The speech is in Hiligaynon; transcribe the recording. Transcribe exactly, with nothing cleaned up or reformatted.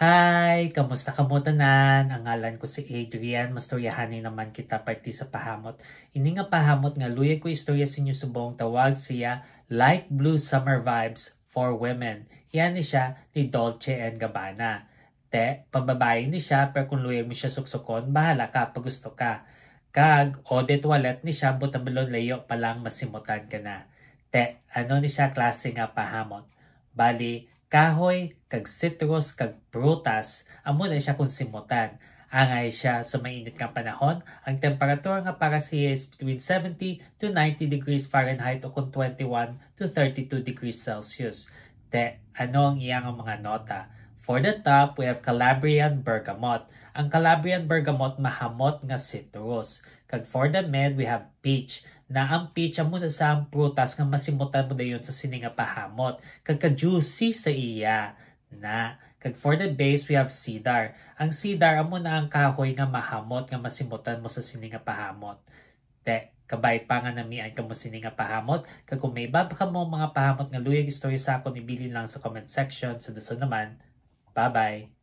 Hi! Kamusta kamo tanan? Ang ngalan ko si Adrian. Mastoryahanay naman kita parte sa pahamot. Ini nga pahamot nga luyag ko istorya sa inyo subong, tawag siya Light Blue Summer Vibes for Women. Iya ni siya ni Dolce and Gabbana. Te, pambabayi ni siya, pero kung luyag mo siya suksukon, bahala ka pag gusto ka. Kag eau de toilette ni siya, buot silingon layo pa lang masimutan ka na. Te, ano ni siya klase nga pahamot? Bali, kahoy, kag citrus, kag prutas, amo na siya kung simutan. Angay siya sa mainit nga panahon, ang temperatura nga para siya is between seventy to ninety degrees Fahrenheit o kung twenty-one to thirty-two degrees Celsius. Te, ano ang iya nga mga nota? For the top, we have Calabrian bergamot. Ang Calabrian bergamot mahamot nga citrus. Kag for the mid, we have peach. Na ang peach amo na sa ang prutas nga masimutan mo dayon sa sini nga pahamot. Kag ka-juicy sa iya. Na, kag for the base, we have cedar. Ang cedar amo na ang kahoy nga mahamot nga masimutan mo sa sini nga pahamot. Te, kabay pa nga namian kamo sini nga pahamot, kag kung may iba pa kamo mga pahamot nga luyag istorya sa akon, ibilin lang sa comment section. Sa dason naman, bye-bye!